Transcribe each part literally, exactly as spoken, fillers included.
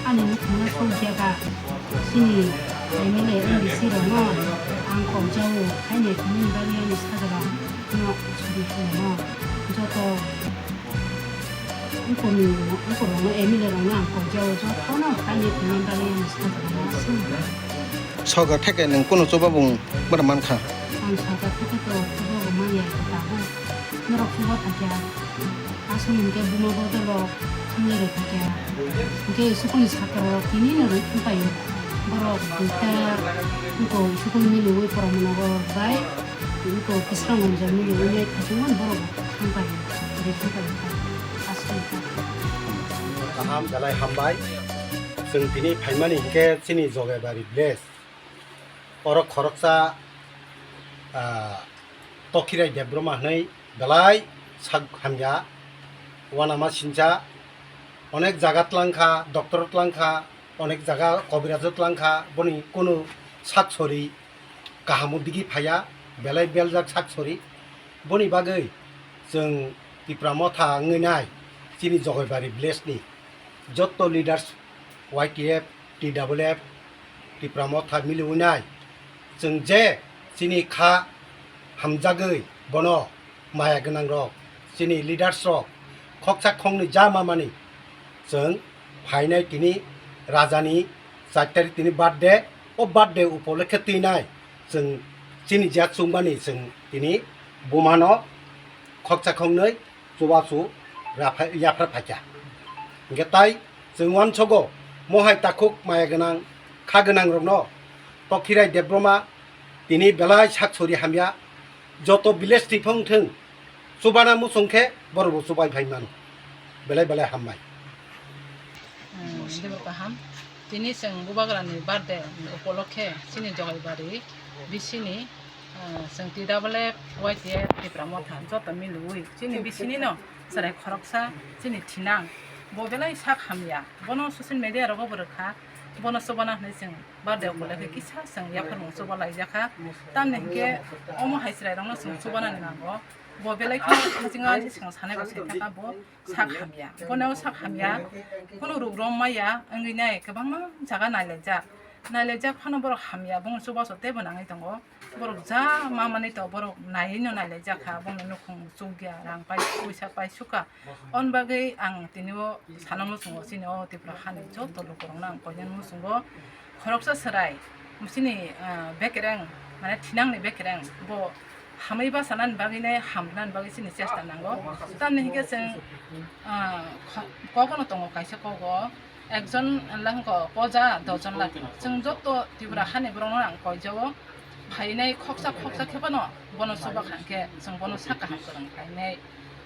Ani nukhungno sokjak kha, chini M L A, M D C rokno ang kok jao, haini thani bagwi ani sajagao no suri phano joto bukurokno, bukurokno, M L A rokno ang kok jao, jotono haini thani bagwi ani sajagao no suri. Soga theke nwng kunu chuba bung bwrwi mankha? Ang soga theke to chuba bung manya tabuk. Norok chuba thakya. Aswk hinkhe buma bodol rok thumlai rok thakya. Hinkhe school ni satro rok tini no rwi thum paio. Borok duita wngko school miliwi pora mwnabo bai wngko kisra gonja miliwi nai thachungmani borok thang paio, rwi thum paio. Aswk hinkhe. Kaham, belai hambai. Chwng tini phaimani hinkhe chini Jogaibari village. Oro khoroksa, ah, Tokhirai Debbarma hwnwi belai sak hamya, uanama sincha, onek jaga tlangkha, doctor tlangkha, onek jaga kobirajo tlangkha, boni kunu sak sori kahamo digi phaiya, belai beljak sak sori. Boni bagwi chwng Tipra Motha wngwi nai chini Jogaibari village ni jotto leaders, Y T F, T W F, Tipra Motha miliwi nai. Chwng je chini kha hamjagwi bono maya gwnang rok, chini leaders rok khoksa khoknwi ja mamani chwng phainai tini rajani char tarik tini birthday, o birthday upolokhe twinai chwng chini je chukmani chwng tini bumano khoksa khoknwi chubachu raphai-, yaphra phaikha. Hinkhe tai chwng uansogo mohai takhuk maya gwnang, kha gwnang rokno Tokhirai Debbarma tini belai sak sori hamya, joto village ni phang thwng chubana muchung khe borokbo chubai phai mano. Belai belai hambai. Hmm, joto kaham. Tini chwng bubagrani birthday upolokhe chini Jogaibari bisini Ah, chwng T W F, Y T F, Tipra Motha joto miliwi chini bisini no chwrai khoroksa chini thinang bo belai sak hamya, bono social media rogo bo rwkha, bono chubana hwnwi chwng birthday upolokhe kisa chwng yapharmung chuba laijakha, tamni hinkhe omo hai chwrairokno chwng chubanani nango, bo belai kheno bisingtwi chwng sanai bo sai thangkha bo sak hamya, bono sak hamya, kunu ruk rom maya wngwi nai kwbangma jaga nailaijak, nailaijak phano borok hamya, bono chubachu teibo nangwi tongo. Borok ja ma manwi to borok naiwi no nailaijak kha, bongni nukhung chukya, rang pai, puisa pai sukha. On bagwi ang tini o sana muchungo chini o Tripura hani joto lukurokno ang koinani muchungo khoroksa chwrai chini, ah, bekereng mane thinangni bekereng bo hamwi bachanani bagwi nai hamrwnani bagwi chini chesta nango. Tamni hinkhe chwng, ah, kho-, kogono tongo kaisa kogo. Ekjon lang ko poja dojon lang. Chwng joto Tripura hani borokno ang koijao. Phainai khoksa khoksa khe bono, bono chuba kha khe chwng bono sak kaham kwrwng khainai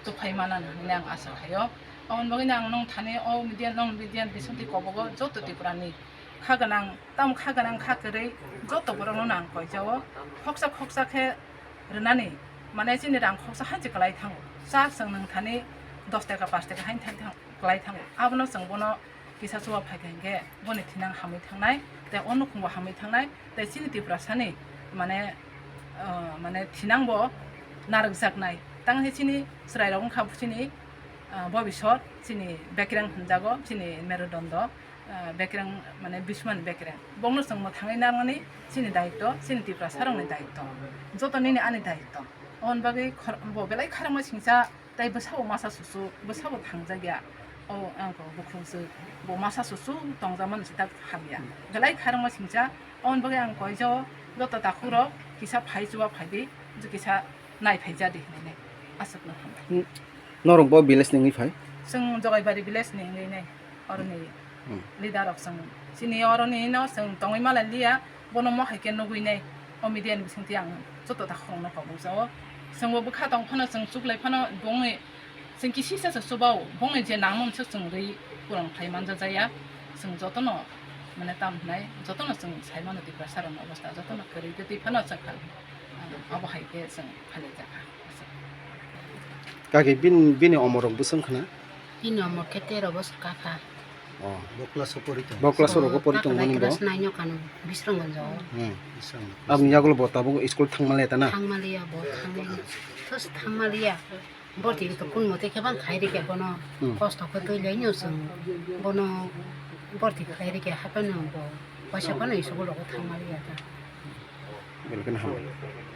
tuphai manani hinwi ang asa khaio. Aboni bagwino ang nwng thani o media, nwng media bisingtwi kobogo joto Tripurani kha gwnang, tamo kha gwnang kha kwrwi joto borokno ang koijao. Khoksa khoksa khe rwnani, mane chini rang khoksa hai se kwlai thango. Chak chwng nwng thani dos taka, pash taka hai thani thango. Kwlai thango. Abono chwng bono kisa chuba phai kha hinkhe boni thinang hamwi thangnai, tei o nukhungbo hamwi thangnai, tei chini Tiprasani mane, ah, mane thinangbo narwkjaknai. Tang khe chini chwrairok wngkha chini, ah, bobisot, chini bekereng hwnjago, chini merudondo, ah, bekereng mane Bismani bekereng. Bongno chwng mwthangwi narwknani chini daitw, chini Tiprasarokni daitw. Joto nini ani daitw. Aboni bagwi khor-, bo belai kharangma singcha. Tei bwsabo masa susu, bwsabo thangjak ya. O, ang kok bukhuk swk, bo masa susu tongjakmani se tak hamya. Belai kharangma singcha, aboni bagwi ang koijao, joto takhukrok kisa phai chuba phai di, kisa nai phai ja di hinwi nai. Aswkno hambai. Hmm. Norok bo village ni wngwi phai? Chwng Jogaibari village ni wngwi nai. Oroni Hmm. leader rok chwng chini oroni no chwng tongwi mala liya, bono mo hai khe nugwi nai. O media ni bisingtwi ang joto ta khorokno kobok jao. Chwngbo bwkha tong phano chwng chuklai phano bongni chwng kisisa se chubao, bongni je nangmani se chwng rwi purang khai manja jaya. Chwng jotono mane tam hwnai, jotono chwng sai mano Tiprasa rokni obostha, jotono kwrwi twi phano chwng kha, abo hai khe chwng phailaijak kha. Kaki bin-, bini omorok bwswng khna? Bini omor khe tero bosor kakha. Oh. Bo class o pori tong? Bo class o rogo pori tong mani bo? Class nine o kano, Bisramganj o. Hmm. Bisramganj. Aboni yagulo bo tabuk school thangmaliya ta na? Thangmaliya bo, thangmaliya. Thus thangmaliya. Bo tini to kun mote khe bang khai rikha bono. Hmm. Kosto khe twi lai no chwng. Bono Borti khlai rikha haphano bo waisa phano school rogo thangma liya ta. Belai kheno hambai.